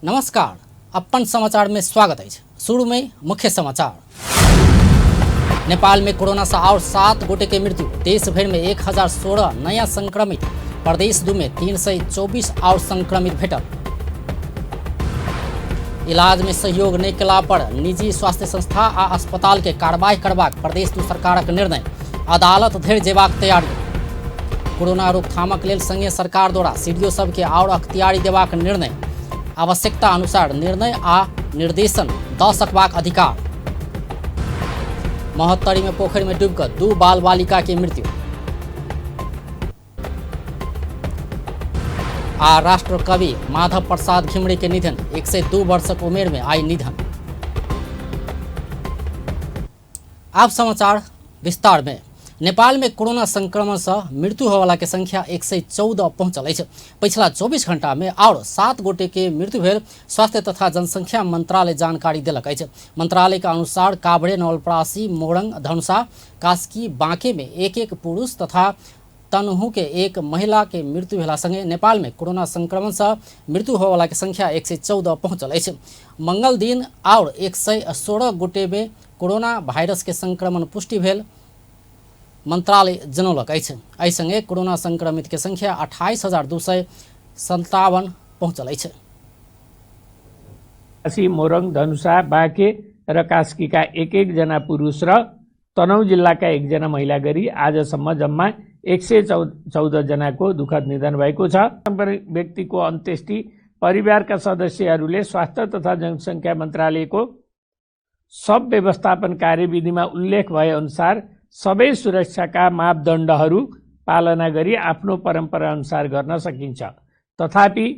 नमस्कार, अपन समाचार में स्वागत अछि। शुरू में मुख्य समाचार। नेपाल में कोरोना से और 7 गोटे के मृत्यु। देश भर में 1016 नया संक्रमित। प्रदेश 2 में 324 और संक्रमित भेटल। इलाज में सहयोग नहीं केला पर निजी स्वास्थ्य संस्था आ अस्पताल के कार्रवाई करबाक प्रदेश 2 सरकारक निर्णय। अदालत धरि जेबाक तैयारी। कोरोना रोकथामक लेल संघीय सरकार द्वारा सीडीओ सबके और अख्तियारी देबाक निर्णय। आवश्यकता अनुसार निर्णय आ निर्देशन दऽ सकबाक अधिकार। महोत्तरी में पोखरि में डूबिकऽ 2 बाल बालिका के मृत्यु। आ राष्ट्रकवि माधव प्रसाद घिमिरे के निधन। 102 वर्षक उमेर में आई निधन। आप समाचार विस्तार में। नेपाल में कोरोना संक्रमण से मृत्यु होवाला के संख्या 114 पहुंचल अछि। पिछला 24 घंटा में और 7 गोटे के मृत्यु भेल स्वास्थ्य तथा जनसंख्या मंत्रालय जानकारी देलक अछि। मंत्रालय के अनुसार काभ्रे, नवलपरासी, मोरंग, धनुषा, कास्की, बांके में एक-एक पुरुष तथा तनहु के एक महिला के मृत्यु भेला संगे नेपाल में कोरोना संक्रमण से मृत्यु होवाला के संख्या 114 पहुंचल अछि। मंगल दिन और 116 गोटे में कोरोना वायरस के संक्रमण पुष्टि भेल मंत्रालय जनौलक अछि। एहि संगे कोरोना संक्रमित के संख्या 28,257 पहुंचल अछि। मोरंग, धनुषा, बाँके र कास्कीका एक एक जना पुरुष र तनहुँ जिल्लाका एकजना महिला गरी आजसम्म जम्मा एक सय चौध जनाको दुखद निधन भएको छ। संक्रमित व्यक्तिको अन्त्येष्टि परिवारका सदस्यहरूले स्वास्थ्य तथा जनसङ्ख्या मन्त्रालयको सब व्यवस्थापन कार्यविधिमा उल्लेख भए अनुसार सबै सुरक्षाका मापदण्डहरू पालना गरी आफ्नो परम्परा अनुसार गर्न सकिन्छ। तथापि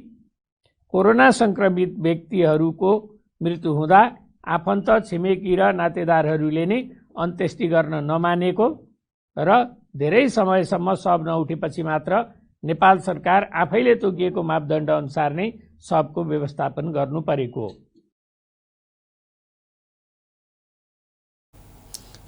कोरोना संक्रमित व्यक्तिहरूको मृत्यु हुँदा आफन्त, छिमेकी र नातेदारहरूले नै अन्त्येष्टि गर्न नमानेको र धेरै समयसम्म शव नउठेपछि मात्र नेपाल सरकार आफैले तोकिएको मापदण्ड अनुसार नै शवको व्यवस्थापन गर्नु परेको हो।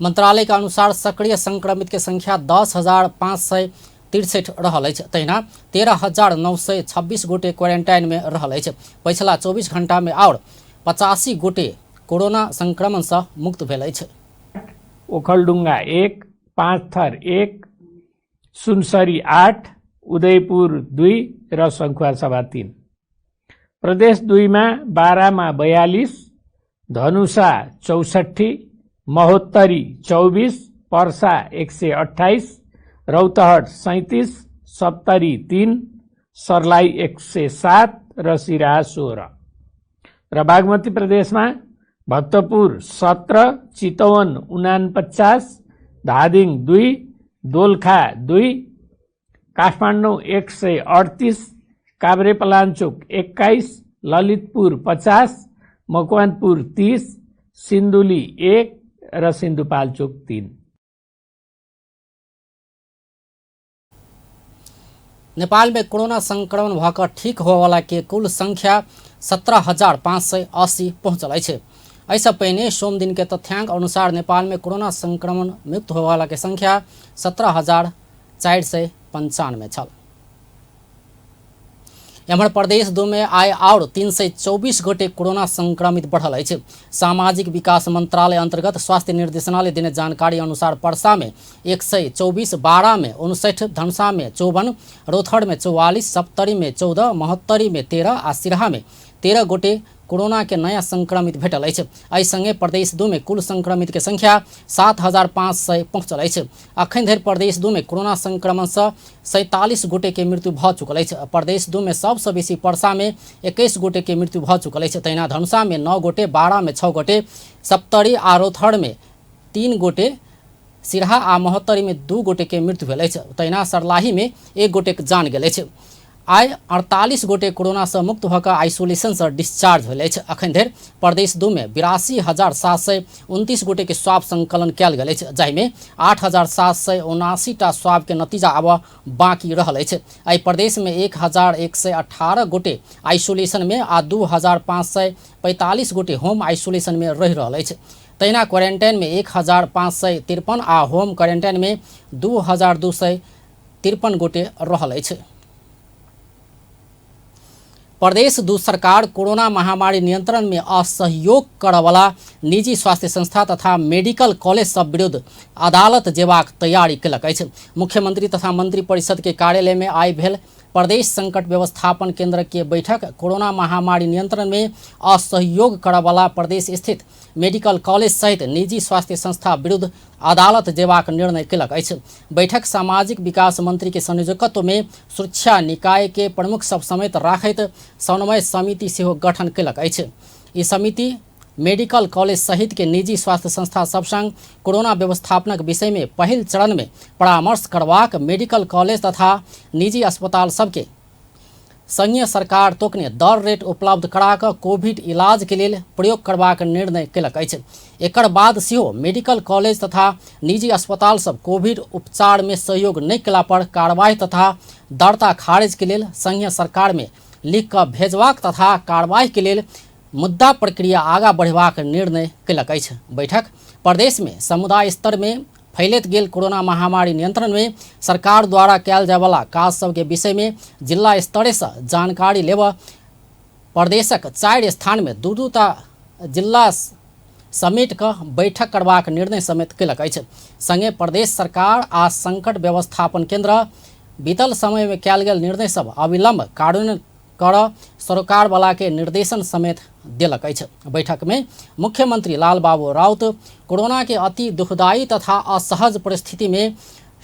मंत्रालय के अनुसार सक्रिय संक्रमित के संख्या 10,563 रहल अछि। तहिना 13,926 गोटे क्वारेंटाइन में रहल अछि। पछिला 24 घंटा में और 85 गोटे कोरोना संक्रमण से मुक्त भेल अछि। ओखलडुंगा 1, पाँचथर 1, सुनसरी 8, उदयपुर 2 र सङ्खुवासभा 3। प्रदेश 2 मा बारामा 42, धनुषा 64, महोत्तरी 24, पर्सा 128, रौतहट 37, सप्तरी 3, सर्लाही 107 र सिराहा 16। र बागमती प्रदेशमा भक्तपुर 17, चितवन 49, धादिङ 2, दोलखा 2, काठमाडौँ 138, काभ्रेपलाञ्चोक 21, ललितपुर 50, मकवानपुर 30, सिन्धुली 1 र सिन्धुपाल्चोक 3। नेपाल में कोरोना संक्रमण भऽ ठीक होवला के कुल संख्या 17,580 पहुंचल अछि। एहिसँ पहिने सोम दिन के तथ्यांक अनुसार नेपाल में कोरोना संक्रमण मुक्त होवला के संख्या 17,495 छल। एम्हर प्रदेश 2 में आइ और 324 गोटे कोरोना संक्रमित बढ़ल अछि। सामाजिक विकास मंत्रालय अंतर्गत स्वास्थ्य निर्देशनालय देने जानकारी अनुसार परसा में 124, बारा में 59, धनुषा में 54, रौतहट में 44, सप्तरी में 14, महोत्तरी में 13 आ सिरहा में 13 गोटे कोरोना के नया संक्रमित भेटल अछि। एहि संगे प्रदेश 2 में कुल संक्रमित के संख्या 7,500 पहुंचल अछि। अखन धरि प्रदेश 2 में कोरोना संक्रमण से 47 गोटे के मृत्यु भऽ चुकल अछि। प्रदेश 2 में सबसँ बेसी परसा में 21 गोटे के मृत्यु भऽ चुकल अछि। तहिना धनुषा में 9 गोटे, बारा में 6 गोटे, सप्तरी आ रौतहट में 3 गोटे, सिरहा आ महोत्तरी में 2 गोटे के मृत्यु भेल अछि। तहिना सर्लाही में 1 गोटे के जान गेल अछि। आइ 48 गोटे कोरोना से मुक्त भऽ कऽ आइसोलेशन से डिस्चार्ज भेल अछि। अखन धरि प्रदेश 2 में 82,729 गोटे के स्वाब संकलन कयल गेल अछि, जाहिमे 8,779 टा स्वाब के नतीजा आब बाकी रहल अछि। एहि प्रदेश में 1,118 गोटे आइसोलेशन में आ 2,545 गोटे होम आइसोलेशन में रहि रहल अछि। तहिना क्वारेंटाइन में 1,553 आ होम क्वारेंटाइन में 2,253 गोटे रहल अछि। प्रदेश दू सरकार कोरोना महामारी नियंत्रण में असहयोग करऽवला निजी स्वास्थ्य संस्था तथा मेडिकल कॉलेज सब विरुद्ध अदालत जेबाक तैयारी केलक अछि। मुख्यमंत्री तथा मंत्री परिषद के कार्यालय में आइ भेल प्रदेश संकट व्यवस्थापन केंद्र के बैठक कोरोना महामारी नियंत्रण में असहयोग करऽवला प्रदेश स्थित मेडिकल कॉलेज सहित निजी स्वास्थ्य संस्था विरुद्ध अदालत जेबाक निर्णय केलक अछि। बैठक सामाजिक विकास मंत्री के संयोजकत्व में सुरक्षा निकाय के प्रमुख सब समेत राखैत समन्वय समिति सेहो गठन केलक अछि। ई समिति मेडिकल कॉलेज सहित के निजी स्वास्थ्य संस्था सब संग कोरोना व्यवस्थापनक विषय में पहिल चरण में परामर्श करबाक, मेडिकल कॉलेज तथा निजी अस्पताल सबके संघीय सरकार तोकने दर रेट उपलब्ध करा कऽ कोविड इलाज के लेल प्रयोग करबाक निर्णय केलक अछि। एकर बाद सेहो मेडिकल कॉलेज तथा निजी अस्पताल सब कोविड उपचार में सहयोग नहि केला पर कार्रवाई तथा दर्ता खारिज के लेल संघीय सरकार में लिख कऽ भेजबाक तथा कार्रवाई के लेल मुद्दा प्रक्रिया आगाँ बढ़ेबाक निर्णय केलक अछि। बैठक प्रदेश में समुदाय स्तर में फैलैत गेल कोरोना महामारी नियंत्रण में सरकार द्वारा कयल जायवला काज सबके विषय में जिला स्तरे से जानकारी लेबऽ प्रदेशक 4 स्थान में दू दूटा जिला समेट कऽ बैठक करबाक निर्णय समेत केलक अछि। संगे प्रदेश सरकार आ संकट व्यवस्थापन केंद्र बीतल समय में कयल गेल निर्णय सब अविलंब कार्यान्वयन करऽ सरोकार वाला के निर्देशन समेत देलक अछि। बैठक में मुख्यमंत्री लालबाबू राउत कोरोना के अति दुखदायी तथा असहज परिस्थिति में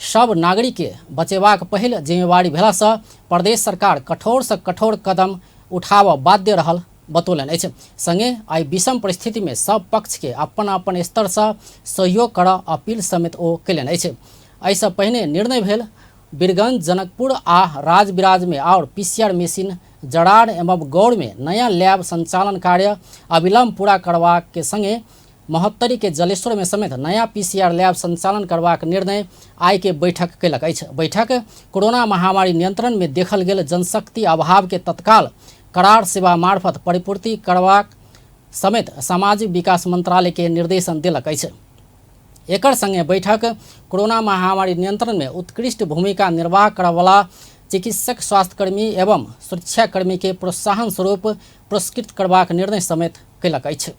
सब नागरिक के बचेबाक पहिल जिम्मेवारी भेला से प्रदेश सरकार कठोर से कठोर कदम उठाबऽ बाध्य रहल बतौलनि अछि। संगे आइ विषम परिस्थिति में सब पक्ष के अपन अपन स्तर से सहयोग करऽ अपील समेत ओ कयलनि अछि। एहिसँ पहिने निर्णय भेल बीरगंज, जनकपुर आ राजविराज में और पीसीआर मशीन जरार एवं गौर में नया लैब संचालन कार्य अविलंब पूरा करबाक के संगे महोत्तरी के जलेश्वर में समेत नया पीसीआर लैब संचालन करबाक निर्णय आइ के बैठक केलक अछि। बैठक कोरोना महामारी नियंत्रण में देखल गेल जनशक्ति अभाव के तत्काल करार सेवा मार्फत परिपूर्ति करबाक समेत सामाजिक विकास मंत्रालय के निर्देशन देलक अछि। एकर संगे बैठक कोरोना महामारी नियंत्रण में उत्कृष्ट भूमिका निर्वाह करऽवला चिकित्सक, स्वास्थ्यकर्मी एवं सुरक्षाकर्मी के प्रोत्साहन स्वरूप पुरस्कृत करबाक निर्णय समेत केलक अछि।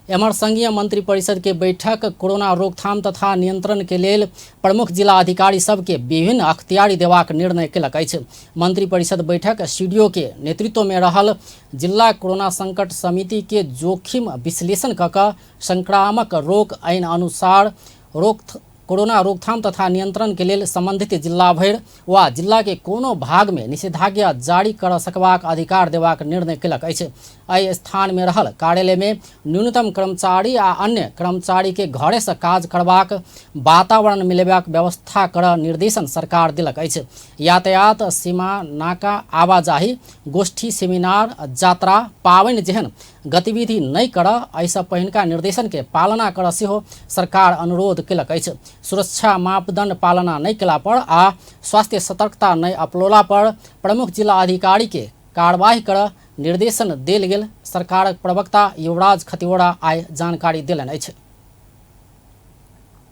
एम्हर संघीय मंत्री परिषद के बैठक कोरोना रोकथाम तथा नियंत्रण के लेल प्रमुख जिला अधिकारी सबके विभिन्न अख्तियारी देबाक निर्णय केलक अछि। मंत्री परिषद बैठक सीडीओ के नेतृत्व में रहल जिला कोरोना संकट समिति के जोखिम विश्लेषण कऽ कऽ संक्रामक रोग ऐन अनुसार कोरोना रोकथाम तथा नियंत्रण के लेल संबंधित जिला भरि वा जिला के कोनो भाग में निषेधाज्ञा जारी कर सकबाक अधिकार देबाक निर्णय केलक अछि। एहि स्थान में रहल कार्यालय में न्यूनतम कर्मचारी आ अन्य कर्मचारी के घरे से काज करबाक वातावरण मिलेबाक व्यवस्था कर निर्देशन सरकार देलक अछि। यातायात, सीमा नाका, आवाजाही, गोष्ठी, सेमिनार, यात्रा, पाबनि जेहन गतिविधि नहि करऽ एहिसँ पहिनका निर्देशन के पालना करऽ सेहो सरकार अनुरोध केलक अछि। सुरक्षा मापदंड पालना नहि केला पर आ स्वास्थ्य सतर्कता नहि अपनौला पर प्रमुख जिला अधिकारी के कार्रवाई करऽ निर्देशन देल गेल सरकारक प्रवक्ता युवराज खतिवड़ा आइ जानकारी देलनि अछि।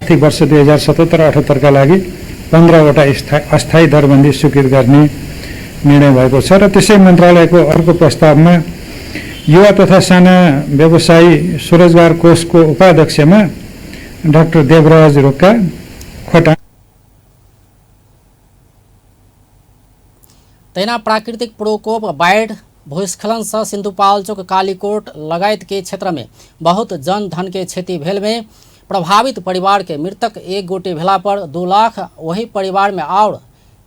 आर्थिक वर्ष 2077-78 का लागि 15वटा अस्थायी दरबन्दी स्वीकृत गर्ने निर्णय भएको छ र त्यसै मन्त्रालयको अर्को प्रस्तावमा युवा तथा साना व्यवसायी स्वरोजगार कोषको उपाध्यक्षमा डाक्टर देवराज रोका खोटा। तहिना प्राकृतिक प्रकोप, बाढ़ि, भूस्खलन से सिंधुपाल्चोक, कालीकोट लगायत के क्षेत्र में बहुत जन धन के क्षति भेल में प्रभावित परिवार के मृतक एक गोटे भेला पर 2 लाख, वही परिवार में और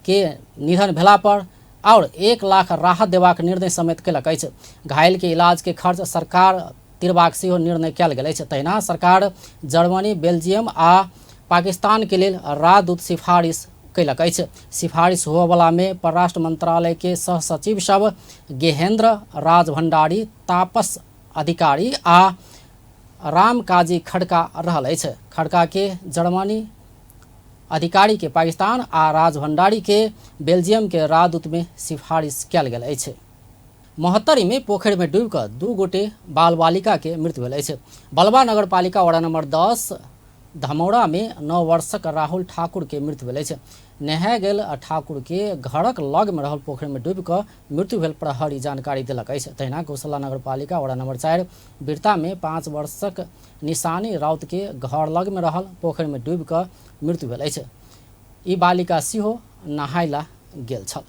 के निधन भेला पर और 1 लाख राहत देबाक निर्णय समेत केलक अछि। घायल के इलाज के खर्च सरकार तिरबाक सेहो निर्णय कयल गेल अछि। तहिना सरकार जर्मनी, बेल्जियम आ पाकिस्तान के लेल राजदूत सिफारिश कयलक अछि। सिफारिश होबयवला में परराष्ट्र मंत्रालय के सह सचिव सब गेहेंद्र राज भंडारी, तापस अधिकारी आ रामकाजी खड़का रहल अछि। खड़का के जर्मनी, अधिकारी के पाकिस्तान आ राज भंडारी के बेल्जियम के राजदूत में सिफारिश कयल गेल अछि। महोत्तरी में पोखरि में डूबि कऽ 2 गोटे बाल बालिका के मृत्यु भेल अछि। बलवा नगरपालिका वार्ड नंबर 10 धमौरा में 9 वर्षक राहुल ठाकुर के मृत्यु भेल अछि। नहाय गेल ठाकुर के घरक लग में रहल पोखरि में डूबि कऽ मृत्यु भेल प्रहरी जानकारी देलक अछि। तहिना कौशला नगरपालिका वडा नंबर 4 बिरता में 5 वर्षक निशानी राउत के घर लग में रहल पोखरि में डूबि कऽ मृत्यु भेल अछि। ई बालिका सेहो नहायला गेल छल।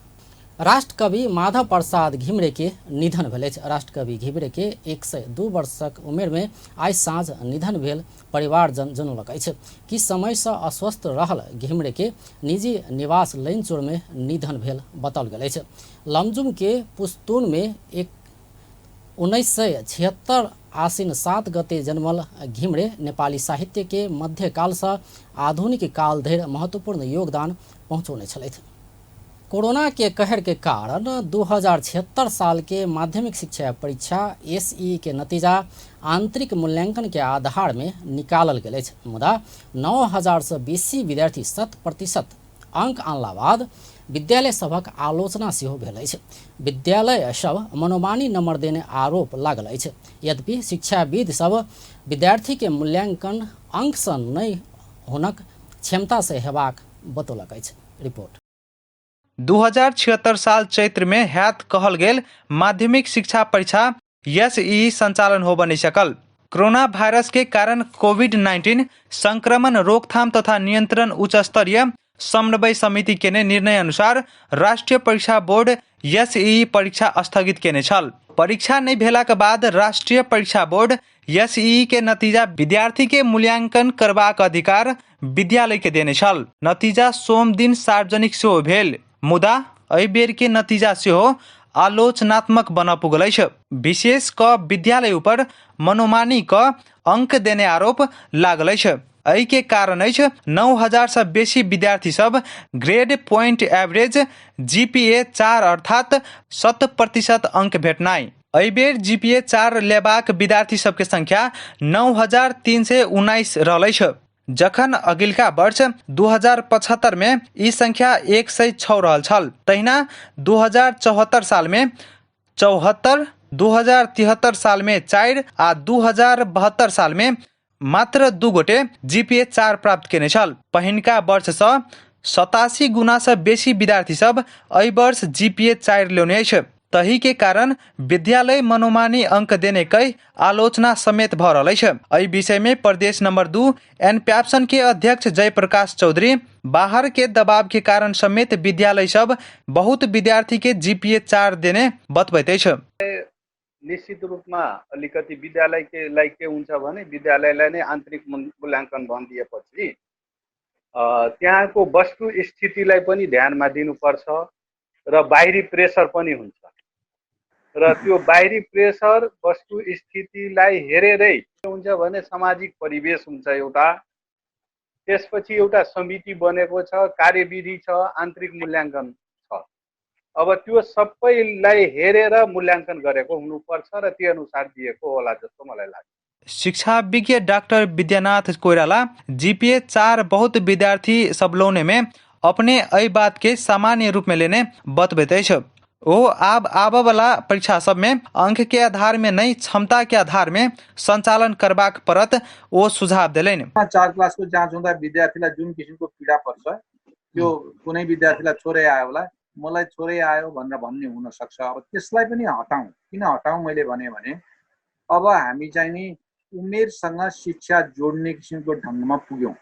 राष्ट्रकवि माधव प्रसाद घिमिरे के निधन भेल अछि। राष्ट्रकवि घिमिरे के 102 वर्षक उमेर में आइ साँझ निधन भेल परिवारजन जनौलक अछि। कि समय से अस्वस्थ रहल घिमिरे के निजी निवास लैनचोर में निधन भेल बताओल गेल अछि। लमजुम के पुस्तून में 1976 आसिन 7 गते जन्मल घिमिरे नेपाली साहित्य के मध्यकाल से आधुनिक काल धरि महत्वपूर्ण योगदान पहुँचौने छलथि। कोरोना के कहर के कारण 2076 साल के माध्यमिक शिक्षा परीक्षा एसई के नतीजा आंतरिक मूल्यांकन के आधार में निकालल गेल अछि। मुदा 9000 से बेसी विद्यार्थी 100% अंक आनला बाद विद्यालय सभक आलोचना सेहो भेल अछि। विद्यालय सब मनोमानी नंबर देने आरोप लागल अछि। यद्यपि शिक्षाविद सब विद्यार्थी के मूल्यांकन अंक से नहि हुनक क्षमता से हेबाक बतौलक अछि। रिपोर्ट। 2076 साल चैत्र में हैत कहल गेल माध्यमिक शिक्षा परीक्षा एसई संचालन हो नहीं सकल। कोरोना वायरस के कारण कोविड-19 संक्रमण रोकथाम तथा नियंत्रण उच्च स्तरीय समन्वय समिति के निर्णय अनुसार राष्ट्रीय परीक्षा बोर्ड एसई परीक्षा स्थगित केने छल। परीक्षा नहीं भेला के बाद राष्ट्रीय परीक्षा बोर्ड एसई के नतीजा विद्यार्थी के मूल्यांकन करबाक अधिकार विद्यालय के देने छल। नतीजा सोम दिन सार्वजनिक सेहो भेल, मुदा एहि बेर के नतीजा सेहो आलोचनात्मक बन पुगल अछि। विशेष क विद्यालय ऊपर मनोमानी क अंक देने आरोप लागल अछि। एहि के कारण अछि 9000 से बेसी विद्यार्थी सब ग्रेड पॉइंट एवरेज जीपीए 4 अर्थात 100% अंक भेटनाइ। एहि बेर जीपीए 4 लेबाक विद्यार्थी सबके संख्या 9319 रहल अछि, जखन अगिलका वर्ष 2075 में ई संख्या 106 रहल छल। तहिना 2074 साल में 74, 2073 साल में 4 आ 2072 साल में मात्र 2 गोटे जीपीए 4 प्राप्त केने छल। पहिनका वर्ष सँ 87 गुना सँ बेसी विद्यार्थी सब एहि वर्ष जीपीए 4 लेने अछि। तही के कारण विद्यालय मनोमानी अंक देने कई आलोचना समेत भ रहल अछि। एहि विषय में प्रदेश नंबर 2 एनप्याप्सन के अध्यक्ष जयप्रकाश चौधरी बाहर के दबाव के कारण समेत विद्यालय सब बहुत विद्यार्थी के जीपीए 4 देने बतबैत अछि। निश्चित रूपमा अलिकति विद्यालयके लागि के हुन्छ भने विद्यालयलाई नै आन्तरिक मूल्याङ्कन भनिदिएपछि त्यहाँको वस्तु स्थितिलाई पनि ध्यानमा दिनुपर्छ र बाहिरी प्रेसर पनि हुन्छ र त्यो बाहिरी प्रेसर वस्तु स्थितिलाई हेरेरै के हुन्छ भने सामाजिक परिवेश हुन्छ एउटा, त्यसपछि एउटा समिति बनेको छ, कार्यविधि छ, आन्तरिक मूल्याङ्कन छ। अब त्यो सबैलाई हेरेर मूल्याङ्कन गरेको हुनुपर्छ र त्यो अनुसार दिएको होला जस्तो मलाई लाग्छ। शिक्षा विज्ञ डाक्टर विद्यानाथ कोइराला जीपीए 4 बहुत विद्यार्थी सब लौने में अपने एहि बात के सामान्य रूप में लेने बतबैत अछि। ओ आब आबऽ वाला परीक्षा सब में अंक के आधार में नहीं क्षमता के आधार में संचालन करबाक पड़त ओ सुझाव देलनि। 4 क्लासको जाँच हुँदा विद्यार्थीलाई जुन किसिमको पीडा पर्छ त्यो कुनै विद्यार्थीलाई थोरै आयो होला, मलाई थोरै आयो भनेर भन्ने हुन सक्छ। अब त्यसलाई पनि हटाउँ। किन हटाउँ मैले भने भने अब हामी चाहिँ नि उमेरसँग शिक्षा जोड्ने किसिमको ढङ्गमा पुग्यौँ।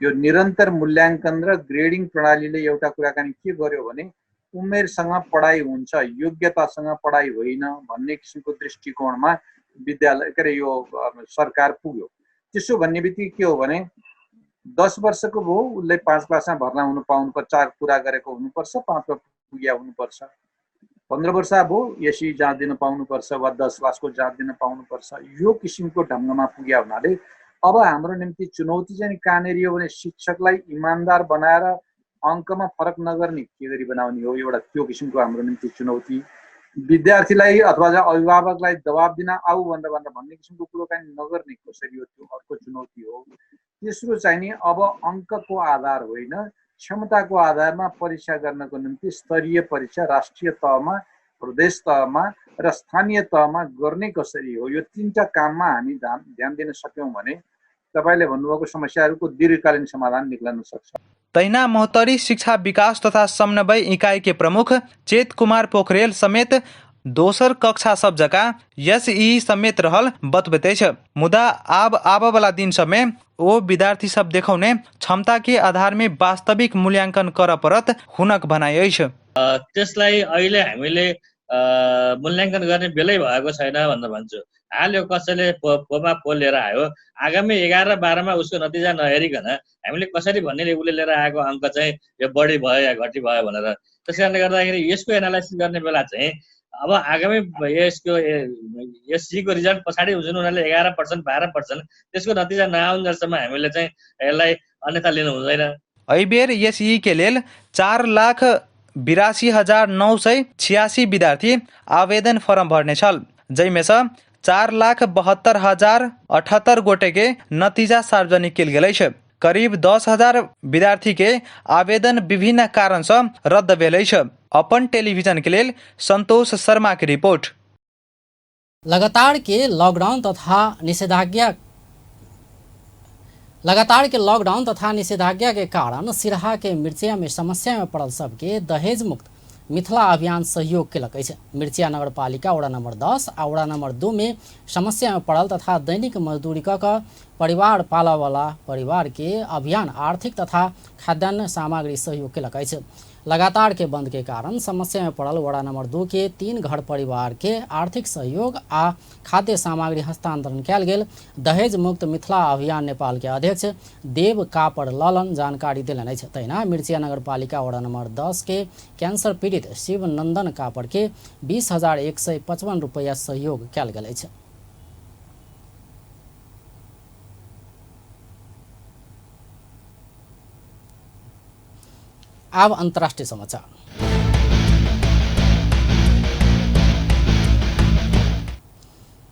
यो निरन्तर मूल्याङ्कन र ग्रेडिङ प्रणालीले एउटा कुराकानी के गर्यो भने उमेरसँग पढाइ हुन्छ, योग्यतासँग पढाइ होइन भन्ने किसिमको दृष्टिकोणमा विद्यालय के अरे यो सरकार पुग्यो। त्यसो भन्ने बित्तिकै के हो भने 10 वर्षको भयो उसले 5 क्लासमा भर्ना हुनु पाउनुपर्छ, 4 पुरा गरेको हुनुपर्छ, 5 पुग्या हुनुपर्छ। 15 वर्ष भयो एसई जाँच दिन पाउनुपर्छ वा 10 क्लासको जाँच दिन पाउनुपर्छ। यो किसिमको ढङ्गमा पुग्या हुनाले अब हाम्रो निम्ति चुनौती चाहिँ कहाँनिर हो भने शिक्षकलाई इमान्दार बनाएर अङ्कमा फरक नगर्ने के गरी बनाउने हो, एउटा त्यो किसिमको हाम्रो निम्ति चुनौती। विद्यार्थीलाई अथवा अभिभावकलाई दबाब दिन आऊ भनेर भनेर भन्ने किसिमको कुरोकानी नगर्ने कसरी हो, त्यो अर्को चुनौती हो। तेस्रो चाहिँ नि अब अङ्कको आधार होइन, क्षमताको आधारमा परीक्षा गर्नको निम्ति स्तरीय परीक्षा राष्ट्रिय तहमा, प्रदेश तहमा र स्थानीय तहमा गर्ने कसरी हो, यो तिनवटा काममा हामी ध्यान दिन सक्यौँ भने तपाईँले भन्नुभएको समस्याहरूको दीर्घकालीन समाधान निक्लन सक्छ। तहिना महोत्तरी शिक्षा विकास तथा समन्वय इकाई के प्रमुख चेत कुमार पोखरेल समेत दोसर कक्षा सब जकाँ एसईई समेत रहल बतबैत अछि। मुदा आब आबऽ वाला दिन सब में ओ विद्यार्थी सब देखौने क्षमता के आधार में वास्तविक मूल्यांकन करऽ पड़त हुनक भनाइ अछि। त्यसलाई अहिले हामीले मूल्याङ्कन गर्ने बेलै भएको छैन भनेर भन्छु। हाल यो कसैले फोमा फोर लिएर आयो, आगामी 11 र 12 मा उसको नतिजा नहेरिकन हामीले कसरी भन्ने उसले लिएर आएको अङ्क चाहिँ यो बढी भयो या घटी भयो भनेर। त्यस कारणले गर्दाखेरि यसको एनालाइसिस गर्ने बेला चाहिँ अब आगामी यसको एससीको रिजल्ट पछाडि जुन उनीहरूले 11% 12% त्यसको नतिजा नआउन्जेलसम्म हामीले चाहिँ यसलाई अन्यथा लिनु हुँदैन। एहिबेर एसईई के लेल 4,82,986 विद्यार्थी आवेदन फॉर्म भरने छल, जाहिमे सँ 4,72,078 गोटे के नतीजा सार्वजनिक कयल गेल अछि। करीब 10,000 विद्यार्थी के आवेदन विभिन्न कारण सँ रद्द भेल अछि। अपन टेलीविजन के लेल संतोष शर्मा के रिपोर्ट। लगातार के लॉकडाउन तथा निषेधाज्ञा के कारण सिरहा के मिर्चिया में समस्या में पड़ल सबके दहेज मुक्त मिथिला अभियान सहयोग केलक अछि। मिर्चिया नगरपालिका वडा नंबर 10 आ वडा नंबर 2 में समस्या में पड़ल तथा दैनिक मजदूरी क परिवार पालऽवला परिवार के अभियान आर्थिक तथा खाद्यान्न सामग्री सहयोग केलक अछि। लगातार के बंद के कारण समस्या में पड़ल वडा नंबर 2 के 3 घर परिवार के आर्थिक सहयोग आ खाद्य सामग्री हस्तांतरण कयल गेल दहेज मुक्त मिथिला अभियान नेपाल के अध्यक्ष देव कापर ललन जानकारी देलनि अछि। तहिना मिर्चिया नगरपालिका वडा नंबर 10 के कैंसर पीड़ित शिवनंदन कापर के 20,155 रुपैया सहयोग कयल गेल अछि। आब अंतर्राष्ट्रीय समाचार।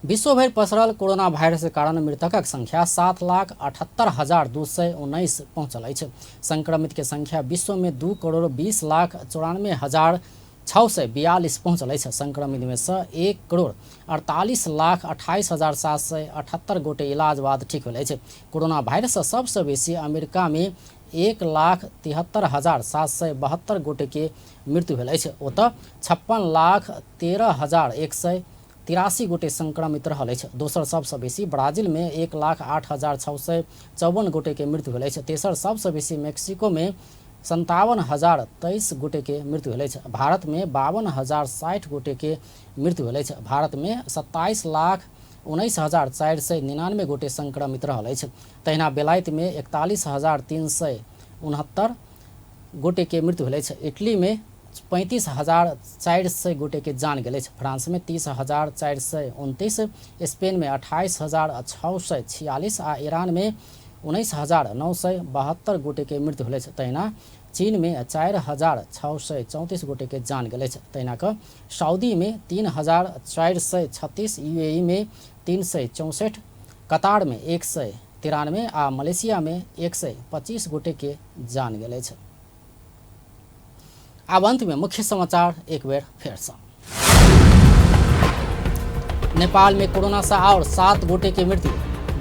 विश्वभरि पसरल कोरोना वायरस के कारण मृतकक संख्या 7,78,219 पहुंचल अछि। संक्रमित के संख्या विश्व में 2,20,94,642 पहुंचल अछि। संक्रमित में से 1,48,28,778 गोटे इलाज बाद ठीक भेल अछि। कोरोना वायरस सबसे बेसी अमेरिका में 1,73,772 गोटे के मृत्यु भेल अछि। ओतऽ 56,13,183 गोटे संक्रमित रहल अछि। दोसर सबसँ बेसी ब्राजील में 1,08,654 गोटे के मृत्यु भेल अछि। तेसर सबसँ बेसी मेक्सिको में 57,023 गोटे के मृत्यु भेल अछि। भारत में 52,060 गोटे के मृत्यु भेल अछि। भारत में 27,19,499 गोटे संक्रमित रहल अछि। तहिना बेलायत में 41,369 गोटे के मृत्यु भेल अछि। इटली में 35,400 गोटे के जान गेल अछि। फ्रांस में 30,429, स्पेन में 28,646 आ ईरान में 19,972 गोटे के मृत्यु भेल अछि। तहिना चीन में 4,634 गोटे के जान गेल अछि। तहिना क सऊदी में 3,436, यूएई में 364, कतार में 193 आ मलेशिया में 125 गोटे के जान गेल अछि। आब अंत में मुख्य समाचार एक बेर फेर से। नेपाल में कोरोना से और 7 गोटे के मृत्यु।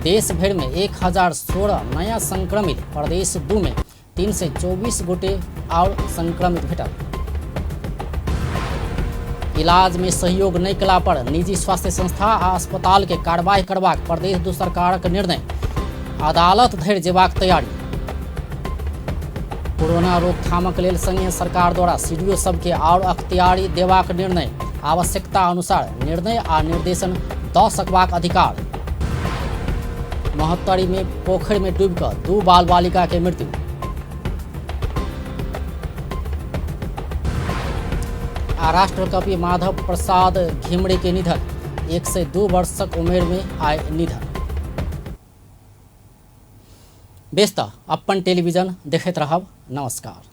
देश भर में 1,016 नया संक्रमित। प्रदेश 2 में 324 गोटे और संक्रमित भेटल। इलाज में सहयोग नहीं कला पर निजी स्वास्थ्य संस्था आ अस्पताल के कार्रवाई करबाक प्रदेश 2 सरकारक निर्णय। अदालत धरि जेबाक तैयारी। कोरोना रोकथामक लेल संघीय सरकार द्वारा सीडीओ सबके और अख्तियारी देबाक निर्णय। आवश्यकता अनुसार निर्णय आ निर्देशन दऽ सकबाक अधिकार। महोत्तरी में पोखरि में डूबि कऽ 2 बाल बालिका के मृत्यु। आ राष्ट्रकवि माधव प्रसाद घिमिरे के निधन। 102 वर्षक उमेर में आय निधन। बेस तऽ अपन टेलीविजन देखैत रहब। नमस्कार।